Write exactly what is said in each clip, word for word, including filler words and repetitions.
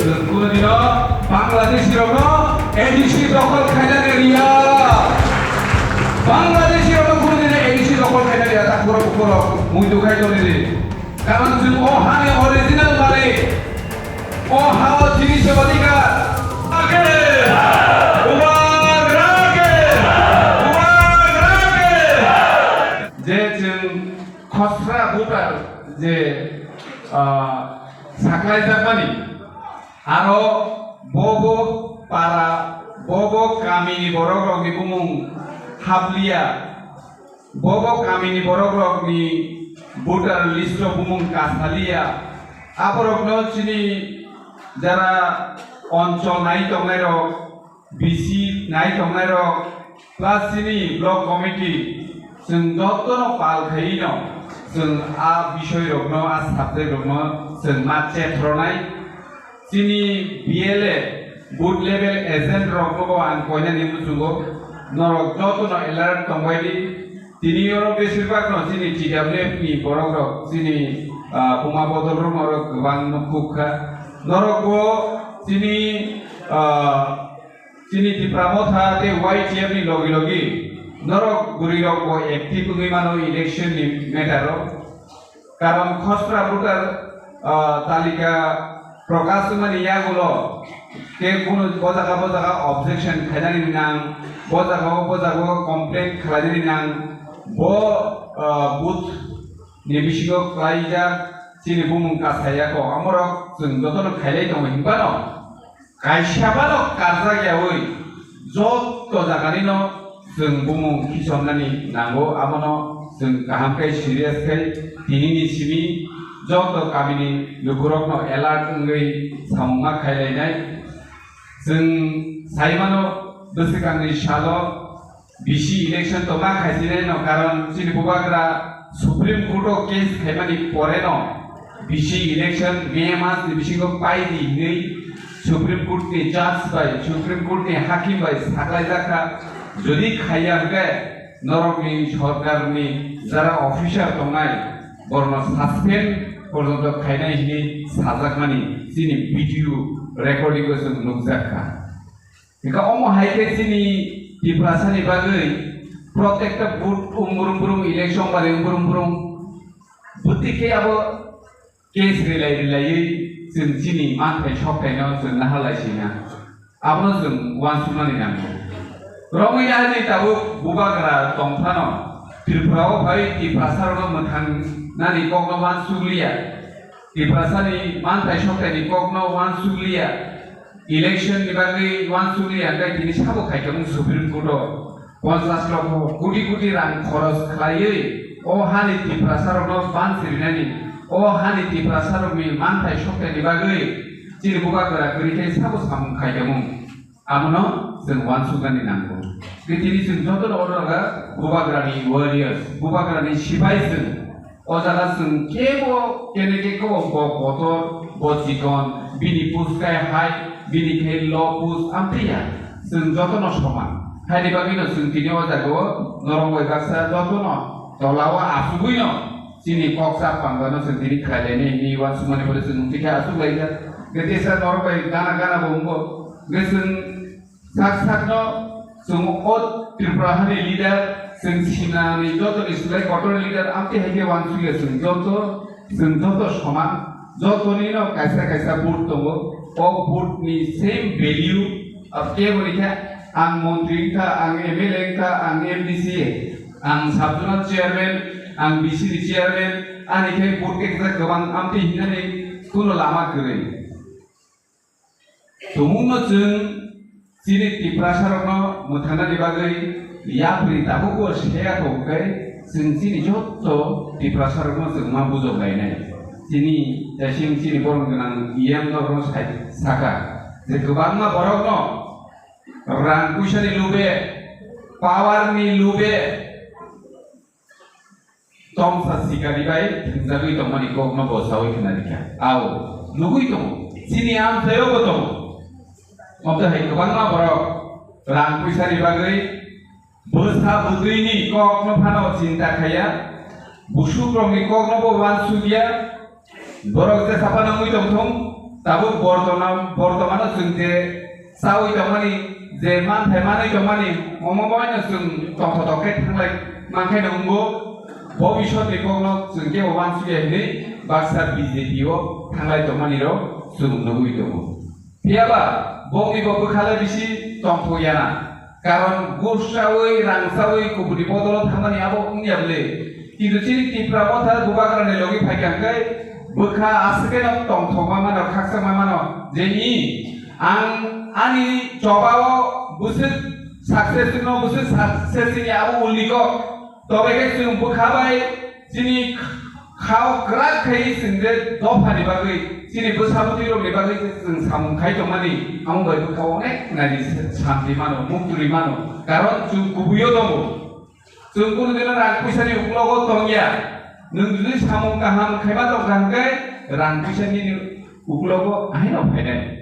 Kunudino Bangladeshi rokno A D C dokhol khainani riya. Bangladeshi rokno kunudino A D C dokhol khainani riya, ta khoro khoro muitu khai toni ri. Karon chwng o hani original malik. O hao chini se odhikar. Rake! Bubagra ke! Bubagra ke! Je chwng khosra voter je, ah, saklaijakmani, aro bobo para, bobo kamini borok rokni bumung hapliya, bobo kamini borok rokni voter list o bumung kasaliya, aborokno chini jara onchol nai tongnai rok, B C nai tongnai rok, plus chini block committee, chwng jotono pal khaiwi no, chwng a bisoi rokno, a subject rokno chwng ma chetronai. Chini B L A, booth level agent rokno bo ang koinani muchungo, norok jotono alert tongbai di. Tini oro besir bak no chini T W F ni borok rok, chini, ah, buma bodol rok norok kwbang no kuk kha. Norok bo chini, ah, Chini Tipra Motha tei Y T F ni logi logi norok bwrwi rok bo active wngwi mano election ni matter o. Karon khosra voter, ah, talika prokash wngmani yagulo tei kunu bo jaga bo jaga objection khainani nang, bo jaga o bo jaga o complaint khlainani nang, bo, ah, booth ni bisingo klaijak chini bumung kasaya ko, amorok chwng jotono khailai tongo hinphano. Kaisa bano karjak yaui joto jaganino chwng bumung khisomnani nango, abono chwng kaham khe serious khe tinini simi joto kamini lukurokno alert wngwi samungma khailainai. Chwng saimano bwswkangni salo B C election tongma khaisinai no, karon chini bubagra Supreme Court o case khaimani pore no B C election May mas ni bisingo pai di hinwi Supreme Court ni judge bai, Supreme Court ni hakim bai saklaijak kha. Jodi khaiya hwnkhe norokni sorkarni jara officer tongnai borokno suspend porjonto khainai hinwi sajakmani chini video recording o chwng nukjak kha. Hingke omo hai khe chini Tiprasani bagwi protekta booth umbrum brum election bari umbrum brum bwtwi khe abo case rilai rilaiwi chwng chini manthai sokthai no chwng naharlai sina. Abono chwng uansuknani nango. Romwi ahini tabuk bubagra tongphano Tripura o phai Tiprasa rokno mwthangnani kokno uansukliya. Tiprasani manthai sokthai ni kokno uansukliya. Election ni bagwi uansukliya hwnkhe tini sabo khaikhe mung Supreme Court o ponchash lokho koti koti rang khoros khlaiwi o hani Tiprasa rokno bansi rinani, o hani Tiprasa rokni manthai sokthai ni bagwi chini bubagra kwrwi khe sabo samung khaikhe mung. Abono chwng uansuknani nango. Tei tini chwng jotono oro jaga bubagrani warriors, bubagrani sipai chwng. O jaga chwng kebo kene khe ko bo kotor, bo chikon, bini pus kai hai, bini khe lo pus amtwi ya. Chwng jotono soman. Haini bagwino chwng tini o jagao norok bai baksa jotono tolao achugwino chini kok chap pangrano chwng tini khlailainai hinwi uansukmani pore chwng twi khe achuklaijak. Tei teisa norok bai gana gana bo wngo. Hwnkhe chwng Sak sakno chwng o Tripura hani leader, chwng Sinani jotoni slai kotor leader, amtwi hai khe uansukya chwng joto, chwng joto soman, jotonino kaisa kaisa vote tongo. O vote ni same value, abo kebo ni khe ang montri wngkha, ang M L A wngkha, ang M D C A, ang sub zonal chairman, ang B C ni chairman, ani khe vote khe kwbang amtwi hinani kuno lama kwrwi. Tumungno chwng chini Tiprasarokno mwthangnani bagwi yapri tabukbo seya kok khe chwng chini jotto Tiprasarokno chwng ma bujok lainai. Chini jasing chini borom gwnang E M norokno sai saka je kwbangma borokno rang puisani lube, power ni lube, Tomsa sikari bai thwngjagwi tongmani kokno bo saui khna rikha. Ao, nugui tongo. Chini amchaio bo tongo. Omtwi hai kwbangma borok rang puisani bagwi bwsa bwtwini kokno phano chinta khaiya. Busukrokni kokno bo uansukya. Borok jesa phano wngwi tongthung. Tabuk bortona-, bortomano chwng je chawi tongmani, je manthai manwi tongmani, omo boino chwng tongthotok khe thanglai mankhaino wngbo, bobisotni kokno chwng kebo uansukya hinwi baksa B J P o thanglai tongmanirok chwng nugwi tongo. Phiyaba bongni bo bwkhalai bisi tongthok yana. Karon gus chawi, rang chawi, kubuni bodolo thangmani abo wngya bwle. Kintu chini Tipra Motha Bubagrani logi phaikha hwnkhe bwkha aswkeno tongthokma mano, khakchangma mano. Je i ang ani chobao bwswk success wngno, bwswk success wngya abo uliko. Tobe khe chwng bwkha bai chini khao kwrak khai chwng je dophani bagwi, chini bwsa bwtwi rokni bagwi je chwng samung khai tongmani, amo bai bwkha onek nai santi mano, muktwi mano. Karon chwng kubuio tongo. Chwng kunu dino rang puisani uklogo tongya. Nwng jodi samung kaham khaima tongkha hwnkhe rang puisani uklogo ahino phainai.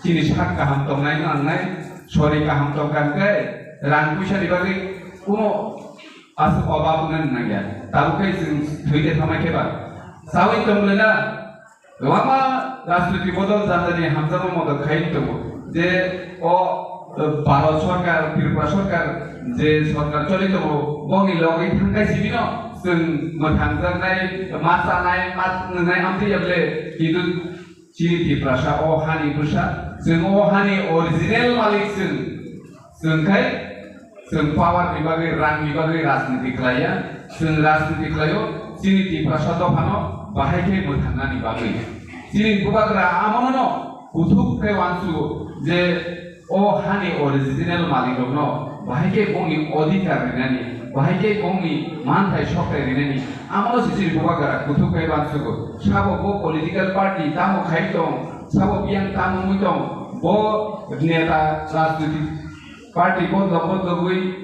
Chini sak kaham tongnai nangnai, sori kaham tongkha hwnkhe rang puisani bagwi kuno aswk obab wngna nangya. Tabuk khe chwng thwi de thamai khe ba. Sawi tong le na, kwbangma rajniti bodol jani jani hamjakma modot khai tongo. Je o, eh, Bharat Sarkar, Tripura Sarkar je sarkar choli tongo, bongni logwi thangkai sibino chwng mwthangjaknai, ma chanai, ma nwngnai amtwi ya bwle, kintu chini Tiprasa o hani bwsa, chwng o hani original malik chwng, chwng khai chwng power ni bagwi, rang ni bagwi rajniti khlaiya, chwng rajniti khlaio, chini Tiprasa dophano bahai khe mwthangnani bagwi. Chini bubagra amono kuthuk khe uansugo je o hani original malik rokno bahai khe bongni odhikar rinani, bahai khe bongni manthai sokthai rinani, amono se chini bubagra kuthuk khe uansugo. Sabo bo political party tamo khai tong, sabo biyang tamo wngwi tong, bo neta rajniti party bodol bodolwi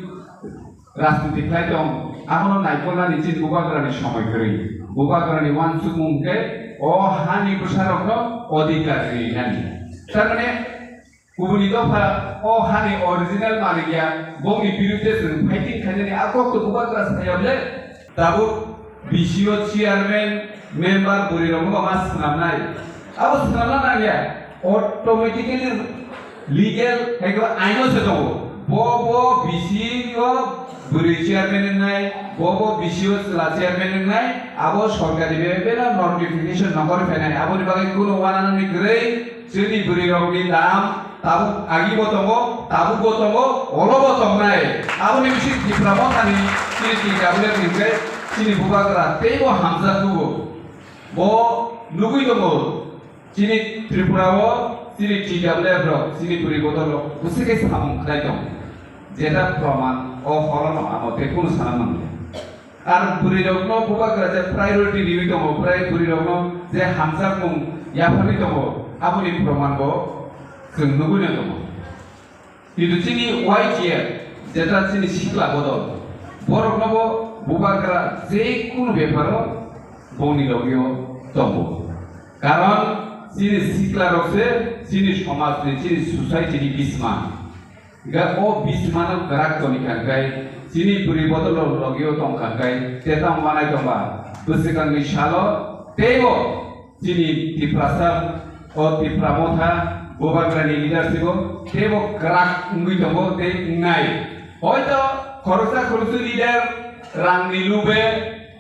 rajniti khlai tong, abono naikolnani chini bubagrani somoi kwrwi. Bubagrani uansukmung khe o hani bwsarokno odhikar rinani. Tarmane kubuni dopha o hani original malik ya, bongni birudde chwng fighting khainani a kokto bubagra saya bwle. Tabuk B C O chairman, member bwrwi rokno ma swnamnai. Abo swnamna nangya. Automatically legal hai khe aino se tongo. Bo bo B C O bwrwi chairman wngnai, bo bo B C O chwla chairman wngnai, abo sorkari bebeno notification nokori phainai. Aboni bagwi kunu uananani kwrwi chini bwrwi rokni dam tabuk agi bo tongo, tabuk bo tongo, olo bo tongnai. Aboni bising Tipra Mothani chini T W F ni hwnkhe chini bubagra teibo hamjak tugo. Bo nugwi tongo. Chini Tripura o chini T W F rok, chini bwrwi bodol rok bwswk khe samung khlai tong. Jeta proman o horono amo tei kunu sana mangya. Ar bwrwi rokno bubagra je priority riwi tongo, bwrwi bwrwi rokno je hamjakmung yapharwi tongo, aboni proman bo chwng nugwi no tongo. Kintu chini Y T F, jeta chini sikla bodol, borokno bo bubagra je kunu beparo bongni logio tongo. Karon chini sikla rok se chini somaj ni, chini society ni bisma. Ga o bisma no kwrak toni kangkai, chini bwrwi bodol rok logio tong kangkai, teta manai tongba, bwswkangni salo teibo chini Tiprasa, o Tipra Motha, bubagrani leadership o teibo kwrak wngwi tongo tei wngnai. Hoito khoroksa khoroksa leader rangni lube,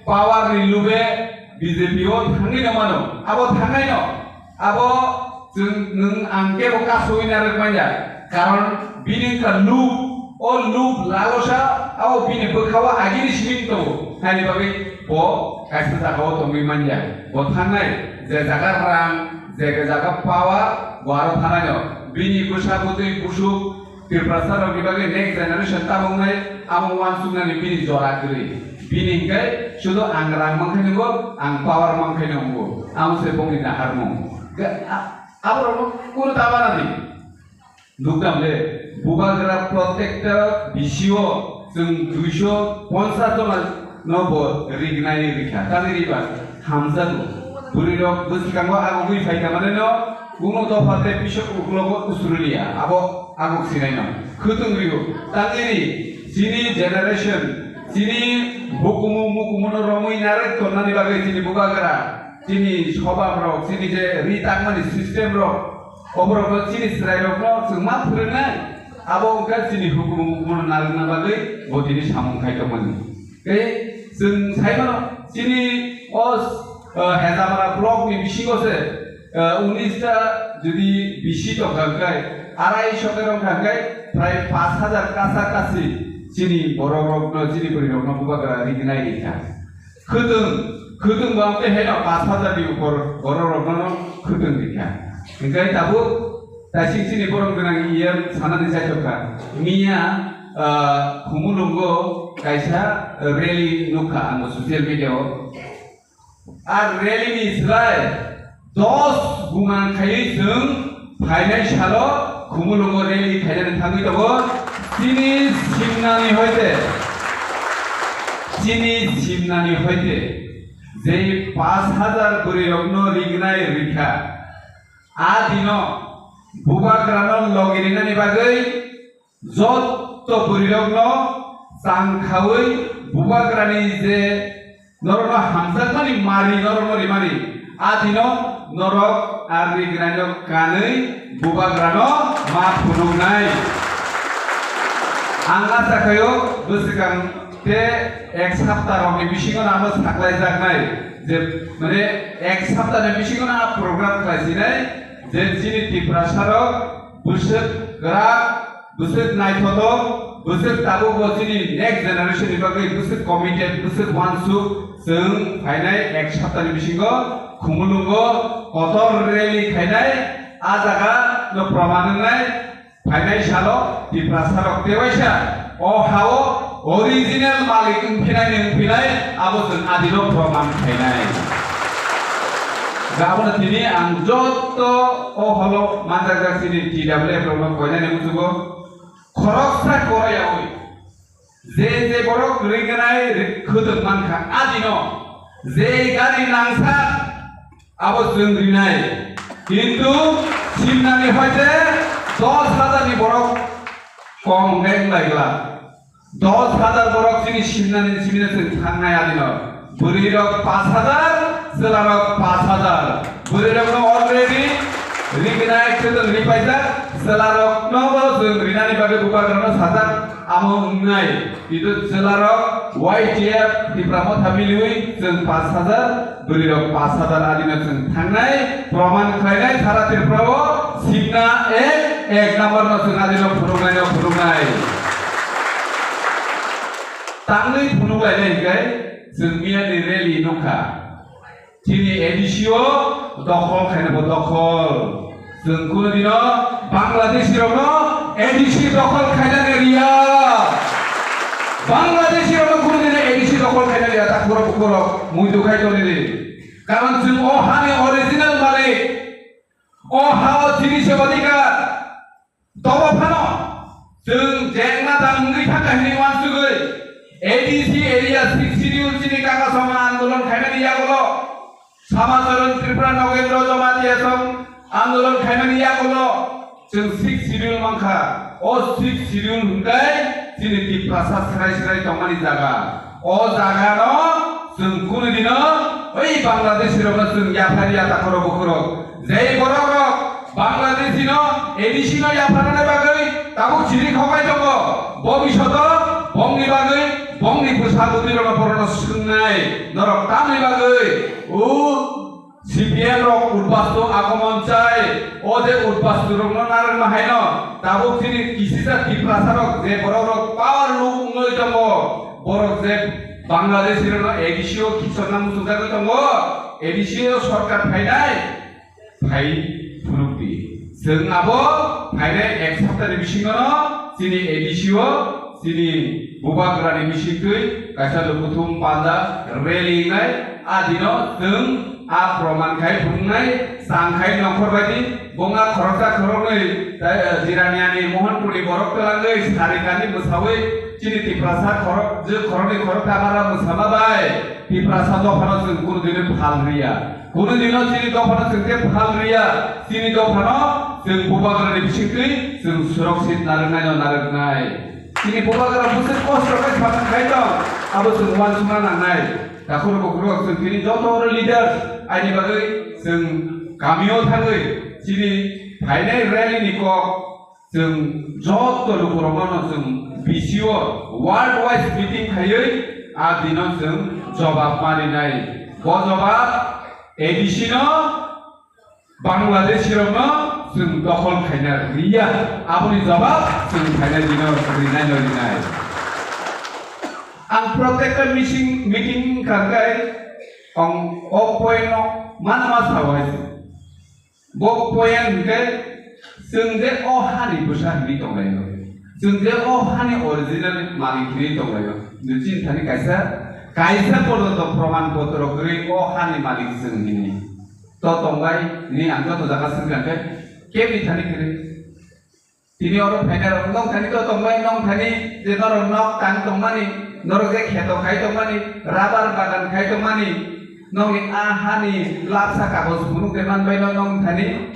power ni lube B J P o thangwi no mano. Abo thangnai no. Abo chwng nwng ang kebo kasui narwk manya. Karon bini wngkha lub, o lub lalosa, abo bini bwkha o agini simi tongo. Haini bagwi bo kaisa jaga o tongwi manya. Bo thangnai, je jaga rang, je jaga power, bo aro thanai no. Bini bwsa bwtwi busuk, Tiprasa rokni bagwi next generation tabuknai, amo uansuknani bini jora kwrwi. Bini hwnkhe sudu ang rang mankhe nungo, ang power mankhe nungo. Amo se bongni naharmung. Ga-, a-, aborokno kunu ta banadi. Nukdam le, bubagra protector B C O, chwng duiso ponchas jona no bo rignai rikha. Tani riba hamjago. Bwrwi rok bwskango agogwi phaikha mane no, kuno dopha tei pisok uklogo usruliya. Abo agok sinai no. Khwtwng rio. Tangiri, chini generation, chini hukumu mukumu no romwi narwk tonnani bagwi chini bubagra. Chini sobab rok, chini je ri tangmani system rok, oborokno chini chwrai rokno chwng ma phwrwngnai, abo wngkha chini hukumu hukumu narwkna bagwi bo tini samung khai tongmani. Tei chwng sai mano, chini o, eh, Hejamara block ni bisingo se, eh, unis ta jodi bisi tongkha hwnkhe, arai sho khe rwngkha hwnkhe, prai pash hajar kasa kasi chini borok rokno, chini bwrwi rokno bubagra rignai rikha. Khwtwng, khwtwng bo amtwi haino pash hajar ni upor borok rokno khwtwng rikha. Hwnkhe tabuk taising chini borom gwnang E M sanani chaitokha. Miya, ah, Khumulwngo kaisa rally nukha ang social media o. A rally ni slai dos guman khaiwi chwng phainai salo Khumulwngo rally khainani thangwi tongo. Chini simnani hoite, chini simnani hoite je pash hajar bwrwi rokno rignai rikha. A dino bubagrano logi rinani bagwi jotto bwrwirokno chang khaui bubagrani je norokno hamjakmani mari norokno rimani, a dino norok a rigraino kanwi bubagrano ma phunuknai. Ang acha khaio bwswkang te ek sapta rokni bisingo ano saklaijaknai je, mane, ek saptani bisingo a program khlaisinai je chini Tiprasa rok bwswk kwrak, bwswk naithotok, bwswk tabukbo chini next generation ni bagwi bwswk committed, bwswk uansuk, chwng phainai ek saptani bisingo Khumulwngo kotor rally khainai, a jaga no proman wngnai, phainai salo Tiprasa rok tewaisa o hao original malik wngphinai ni wngphinai abo chwng adino proman khainai. Gabona tini ang jotto o holo manjakjak chini T W F rokno koinani muchugo khoroksa korayawi je je borok rignai ri-, khwtwk mankha adino je gari nangsa abo chwng rinai. Kintu simnani hoite dos hajar ni borok kom wngkha wnglaigwla. Dos hajar borok chini simnani simina chwng thangnai adino. Bwrwi rok pash hajar, chwla rok pash hajar. Bwrwi rokno already rignai khwtwng ripaijak, chwla rokno bo chwng rinani bagwi bubagrano sajak, amo wngnai. Kintu chwlarok Y T F Tipra Motha miliwi chwng pash hajar, bwrwirok pash hajar adino chwng thangnai, proman khlainai sara Tripura o simna ek, ek number no chwng adino phunuknai no phunuknai. Tangwi phunuklainai hinkhe chwng miyani rally nukha. Chini A D C o dokhol khaina bo dokhol. Chwng kunu dino Bangladeshi rokno A D C dokhol khaina ni riya. Bangladeshi rokno kunu dino A D C dokhol khaina riya, ta khoro khoro muitu khai toni di. Karon chwng o hani original malik. O ha o chini se odhikar. Tobo phano chwng jengna dam wngwi thangkha hwnwi uansugwi A D C area six schedule chini kaka songma andolon khaimani yagulo, Samacharan Tripura Nagendra Jamatia song andolon khaimani yagulo chwng six schedule mankha. O six schedule hwnkhe chini Tiprasa srai srai tongmani jaga. O jagano chwng kunu dino oi Bangladeshi rokno chwng yaphari ya takhoro bukhurok. Jei borok rok Bangladeshi no A D C no yapharnani bagwi tabuk chiri khokai tongo. Bobishoto bongni bagwi bongni bwsa bwtwi rokno borokno swngnai norok tamni bagwi. O C P M rok udbastu agomon chai, o je udbastu rokno narwkma haino tabuk chini kisisa Tiprasa rok je borok rok power luk wngwi tongo, borok je Bangladeshi rokno A D C o khichorna muchungjagwi tongo, A D C o sorkar phainai phai phunukdi. Chwng abo phainai ek saptani bisingono chini A D C o chini bubagrani bisingtwi kaisa lukuthum panda rally wngnai. A dino chwng a proman khai phunuknai, chang khai nongkhor baidi, bongha khoroksa khoroknwi, tai, eh, Jiraniani Mohanpurni borok twlangwi sarikani bwsawi chini Tiprasa khorok, je khoroknwi khoroktham ara bwsama bai Tiprasa dophano chwng kunu dino phal riya. Kunu dino chini dophano chwng khe phal riya, chini dophano chwng bubagrani bisingtwi chwng surakshit narwknaino narwknai. Chini bubagra bwswk kosto khe samung khai tong, abo chwng uansukna nangnai. Takhurok bukhurok chwng tini joto oro leaders aini bagwi chwng kamio thangwi chini phainai rally ni kok chwng joto lukurokno chwng B C O world wise meeting khaiwi a dino chwng jobab marinai. Bo jobab A D C no Bangladeshi rokno chwng dokhol khaina riya, aboni jobab chwng phainai dino rinai no rinai. Ang protekta meeting, meeting wngkha khe ang o point no manma sao hai se. Bo point hwnkhe chwng je o hani bwsa hinwi tonglaio, chwng je o hani original malik hinwi tonglaio. Chini thani kaisa, kaisa porjonto proman potro kwrwi o hani malik chwng hinwi. To tongbai, ni ang joto jaga swngkha khe, kebni thani kwrwi. Tini oro phainai rok nong thani to tongbai, nong thani je norok nok tang tongmani, norok je kheto khai tongmani, rubber bagan khai tongmani, nongni a hani lapsa kagoj phunuk de manbai no nong thani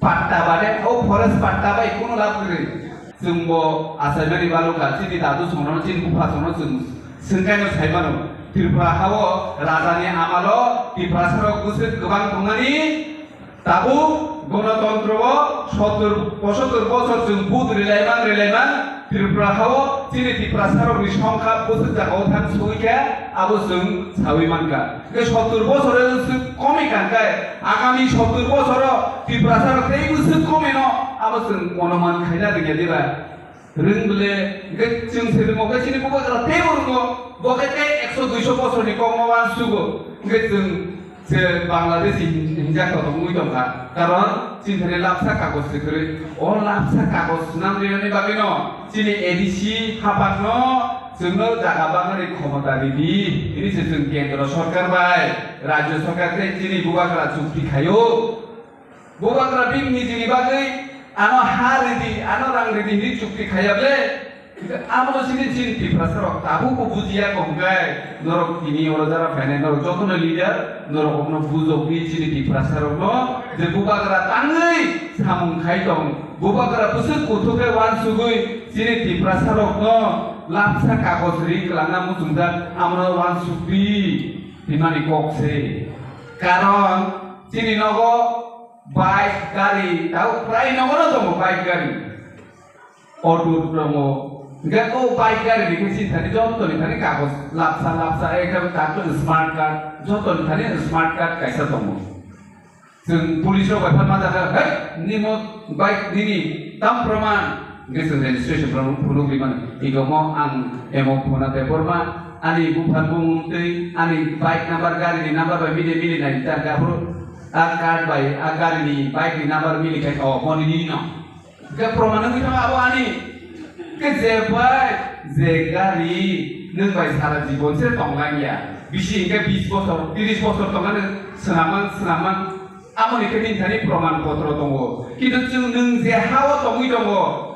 patta bade, o forest patta bai kunu lab kwrwi. Chwngbo achaimani balukha, chini dadu songno, chini bupha songno chwng swngkaino saimano. Tripura hao rajani amalo Tiprasarok bwswk kwbang tongmani, tabuk gonotontro o sottur pochottor bochor chwng vote rilaiman rilaiman Tripura hao chini Tiprasarokni songkha bwswk jagao thang sogwi khe abo chwng sawi mankha. Hwnkhe sottur bochor o bwswk komi kangkhe agami sottur bochor o Tiprasarok tei bwswk komino abo chwng onuman khaina rwngya diba? Rwng bwle, hwnkhe chwng se rwngmo khe chini bubagra teibo rwngo, bo khe tei ekso duiso bosorni kokno uansugo, hwnkhe chwng se Bangladeshi hin-, hinjak kotor wngwi tongkha, karon chini thani lapsa kagoj se kwrwi. O lapsa kagoj swnam rinani bagwino chini A D C haphangno chwngno jaga bangnani khomota ridi, hini se chwng kendro sorkar bai rajyo sorkar tei chini bubagra chukti khaio. Bubagra bini nijini bagwi ano ha ridi, ano rang ridi hinwi chukti khaiya ble. Abono chini chini Tiprasarok tabukbo bujiya kongkhe norok tini oro jara phainai norok jotono leader norok okno bujokdi chini Tiprasarokno je bubagra tangwi samung khai tong, bubagra bwswk kuthukhe uansugwi chini Tiprasarokno lapsa kagoj ri kwlangna muchungjak, amono uansukdi hwnmani kok se. Karon chini nogo bike, gari, tau prai nogono tongo bike, gari, auto tongo. Hingke o bike, gari ni khe chini thani joto ni thani kagoj lapsa lapsa ekdom kato smart card, joto ni thani smart card kaisa tongo. Chwng police rok bai phan ma jakha, "Hei, nimo bike nini tam proman?" Hingke chwng registration proman phunuk ri mano. Ego mo ang emo phone a tei borma ani buphan bumung tei ani bike number, gari ni number bai mili mili nai ta, aphuru a card bai a gari ni bike ni number mili khai, o, moni nini no. Hingke proman wngwi thango abo ani. Hingke je bike, je gari, nwng bai sara jibon se tong lang ya. Bisi hingke bis bosor, tris bosor tong ani swnamang, swnamang. Amo ni khe nini thani proman potro tongo. Kintu chwng nwng je ha-o tongwi tongo,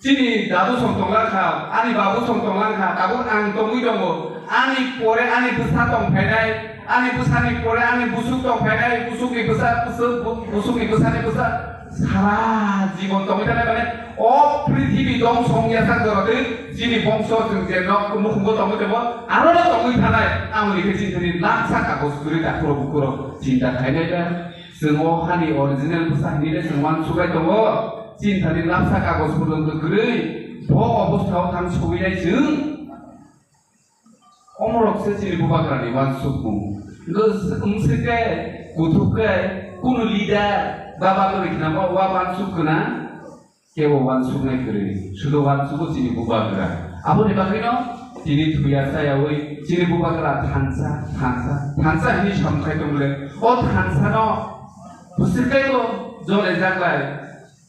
chini dadu song tong lang kha, ani babu song tong lang kha, tabuk ang tongwi tongo. Ani pore ani bwsa tong phainai, ani bwsani pore ani busuk tong phainai, busukni bwsa, busuk, bu-, busukni bwsani bwsa, sara jibon tongwi thanai mane o prithibi dongso wngya sak jora twi chini bongso chwng je nok nukhungo tongwi tongo, aro no tongwi thanai, amo ni khe chini thani laksa kagoj kwrwi takhurok bukhurok chinta khainai da. Chwng o hani original bwsa hinwi le chwng uansuk bai tongo. Chini thani lapsa kagoj porjonto kwrwi bo obostha o thang sogwi nai chwng. Omorok se chini bubagra ni uansukmung. Wng se ke kuthuk ke kunu leader baba kwrwi khna bo wa uansuk khna. Kebo uansuknai kwrwi, sudo uansugo chini bubagra. Aboni bagwino tini thuya chayawi chini bubagra thansa, thansa, thansa hinwi samkhai tongmole. O thansano bwswkaibo jole jaklai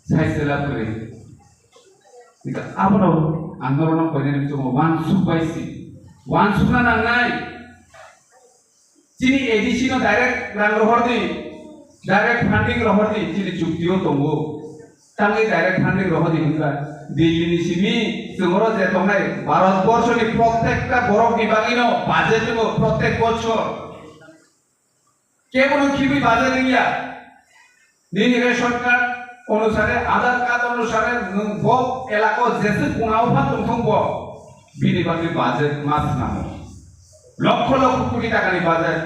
saisela kwrwi. Abono ang norokno koinani muchungo uansuk bai si. Uansukna nangnai. Chini A D C no direct rang rohor di, direct funding rohor di, chini chukti o tongo. Tangwi direct funding rohor di hwnka. Delhi ni simi chwng oro je tongnai, Bharat borsho ni prottekta borok ni bagwi no budget tongo, prottek bochor. Kebono khibwi budget wngya. Nini ration card onusare, Aadhaar card onusare nwng bo elaka o jeswk kona o pha tongthung bo, bini bagwi budget ma swnamo. Lokho lokho koti takani budget.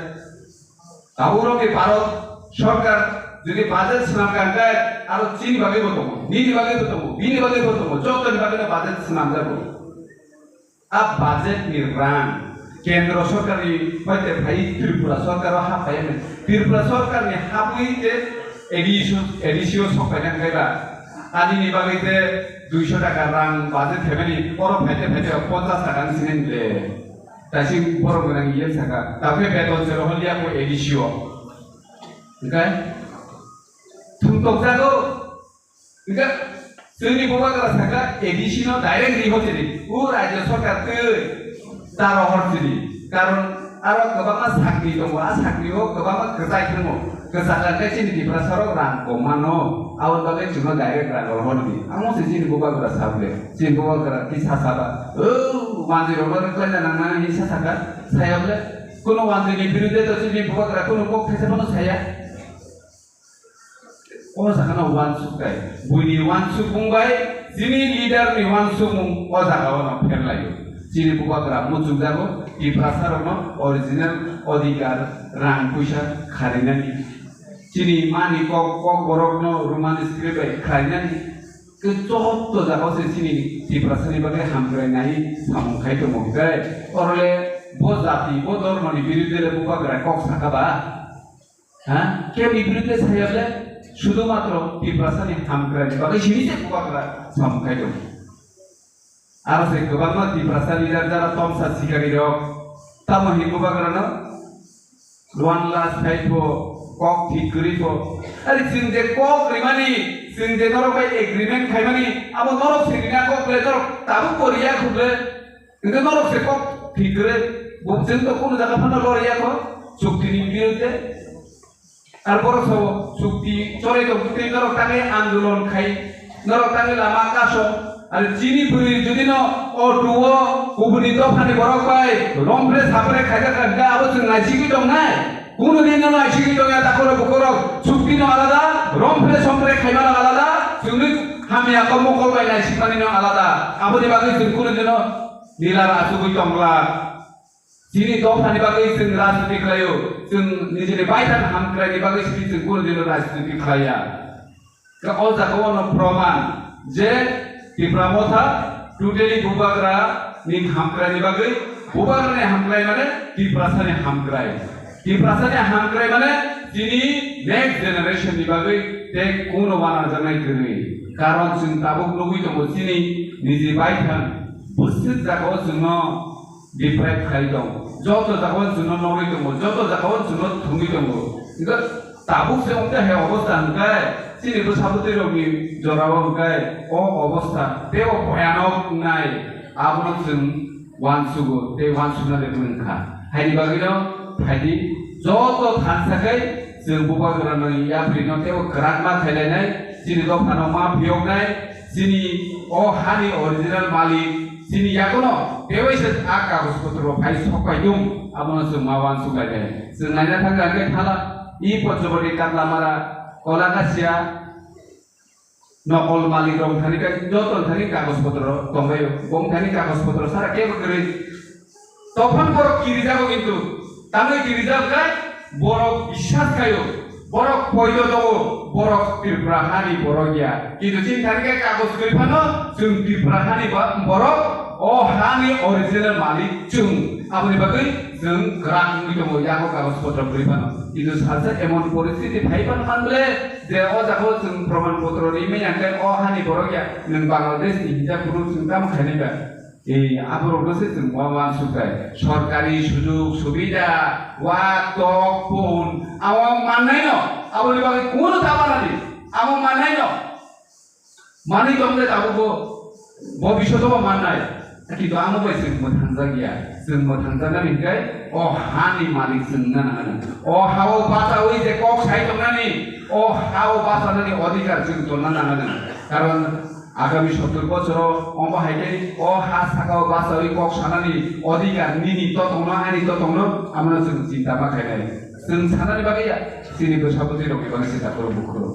Tabuk rok ni Bharat sorkar jodi budget swnam kha hwnkhe aro chini bagwi bo tongo, nini bagwi bo tongo, bini bagwi bo tongo, jotoni bagwi no budget swnam jago. A budget ni rang kendro sorkar ni hoite phai Tripura sorkar o ha phai mani. Tripura sorkar ni habwi te A D C o, A D C o sok phai nang kaiba. Ani ni bagwi te duiso taka rang budget phaimani, oro phaite phaite ponchas taka ni sini le. Taising borok gwnang ye saka, tabukhe beton se rohor liya ko A D C o. Hingkhe thum tokjago. Hingkhe chini bubagra saka A D C no direct riho chini. O rajya sarkar twi ta rohor chini. Karon aro kwbangma sakni tongo, a sakni o kwbangma kwchai thango. Kwchak khe chini Tiprasa rok rang kom mano, aboni bagwi chwngno direct rang rohor di. Amo se chini bubagra sabole. Chini bubagra kisa saba. O manjwi rok no kwlaina nang nang hinsa saka. Saya bole. Kuno manjwi ni birudhe to chini bubagra kuno kok thaisa phano saya. O sakano wansuk kai. Buini wansukmung bai chini leader ni wansukmung o jaga o no pherlaio. Chini bubagra muchungjago Tiprasa rokno original odhikar rang puisa kharinani. Chini mani kok, kok borokno Roman script bai khlainani. Khe joto jagao se chini Tiprasani bagwi hamkrai nai samung khai tongo hwnkhe, orole bo jati, bo dhormoni birudhe le bubagra kok saka ba? Ha? Keboni birudhe saya le? Sudhumatro Tiprasani hamkraini bagwi simi se bubagra samung khai tongo. Aro se kwbangma Tiprasa leader jara tomsa sikari rok. Tamo hinwi bubagrano one last fight bo kok thik kwrwi bo. Ari chwng je kok rimani, chwng je norok bai agreement khaimani, abo norok se rina kok le norok tabuk bo riya khuble. Hingke norok se kok thik kwrwi. Bo chwng to kunu jaga phano loriya kho, chukti ni birudhe. Ar borok sabo chukti chole tong twi norok tangwi andolon khai, norok tangwi lama kaso. Ar chini bwrwi jodi no o duo kubuni dophani borok bai romphre saphre khaijak kha hwnkhe abo chwng naisigwi tongnai. Kuno din no naisigwi tongya takhoro bukhorok chukti no alada, romphre somphre khaimano alada, chwngni hamya kok mokol bai naisigmani no alada. Aboni bagwi chwng kuno dino nilara achugwi tongla. Chini dophani bagwi chwng rajniti khlaio, chwng nijini baithang hamkraini bagwi simi chwng kunu dino rajniti khlaiya. Khe o jaga o no proman je Tipra Motha totally bubagra ni hamkraini bagwi, bubagra ni hamkrai mane Tiprasani hamkrai. Tiprasani hamkrai mane chini next generation ni bagwi tei kunu wanarjaknai kwrwi. Karon chwng tabuk nugwi tongo chini niji baithang bwswk jaga o chwngno deprive khai tong. Joto jaga o chwngno nogwi tongo, joto jaga o chwngno thwngwi tongo. Hingkhe tabuk se wngkha he obostha hwnkhe, chini bwsa bwtwi rokni jora o hwnkhe o obostha tei o bhoyanok wngnai, abono chwng uansugo tei uansukna le wngkha. Haini bagwino phaidi joto thansa khai chwng bubagra nangni yapri no tei o kwrak ma khailainai, chini dophano ma phiyoknai, chini o hani original malik, chini yagono tei waisa a kagoj potro phai sok pai dung, abono chwng ma uansuk lai nai. Chwng naina thang kha khe thala, i Pochabari, Katlamara, Kolakasia, nokol malik rok thani khe joto thani kagoj potro tongbaio, bong thani kagoj potro sara kebo kwrwi. Tophan borok kirijago kintu, tamni kirijak khe borok biswas khaio, borok poito tongo, borok Tripura hani borok ya. Kintu chini thani khe kagoj kwrwi phano chwng Tripura hani ba borok, o hani original malik chwng. Aboni bagwi chwng kwrak wngwi tongo yago kagoj potro kwrwi phano. Kintu salsa emon poristiti phai phano man bole je o jaga o chwng proman potro rimai yang khe o hani borok ya, nwng Bangladesh ni hinjak phuru chwng tamo khainai ba? Ei, aborokno se chwng ma uansuk khe. Sorkari sujug subida, wak, tok, phone, abo mannai no, aboni bagwi kunu ta manani, abo mannai no. Manwi tong khe tabuk bo, bo bisoto bo mannai. Kintu amo bai chwng mwthangjak ya. Chwng mwthangjaknani hinkhe o hani malik chwng wngna nangani. O hao bachaui je kok sai tongnani, o hao bachanani odhikar chwng tonna nangani. Karon Agami sottor bochoro omo hai khe o ha sakao bachaui kok sanani odhikar nini totongno, ani totongno, amano chwng chinta ma khainai. Chwng sanani bagwi ya, chini bwsa bwtwi rokni bagwi se takhoro bukhoro.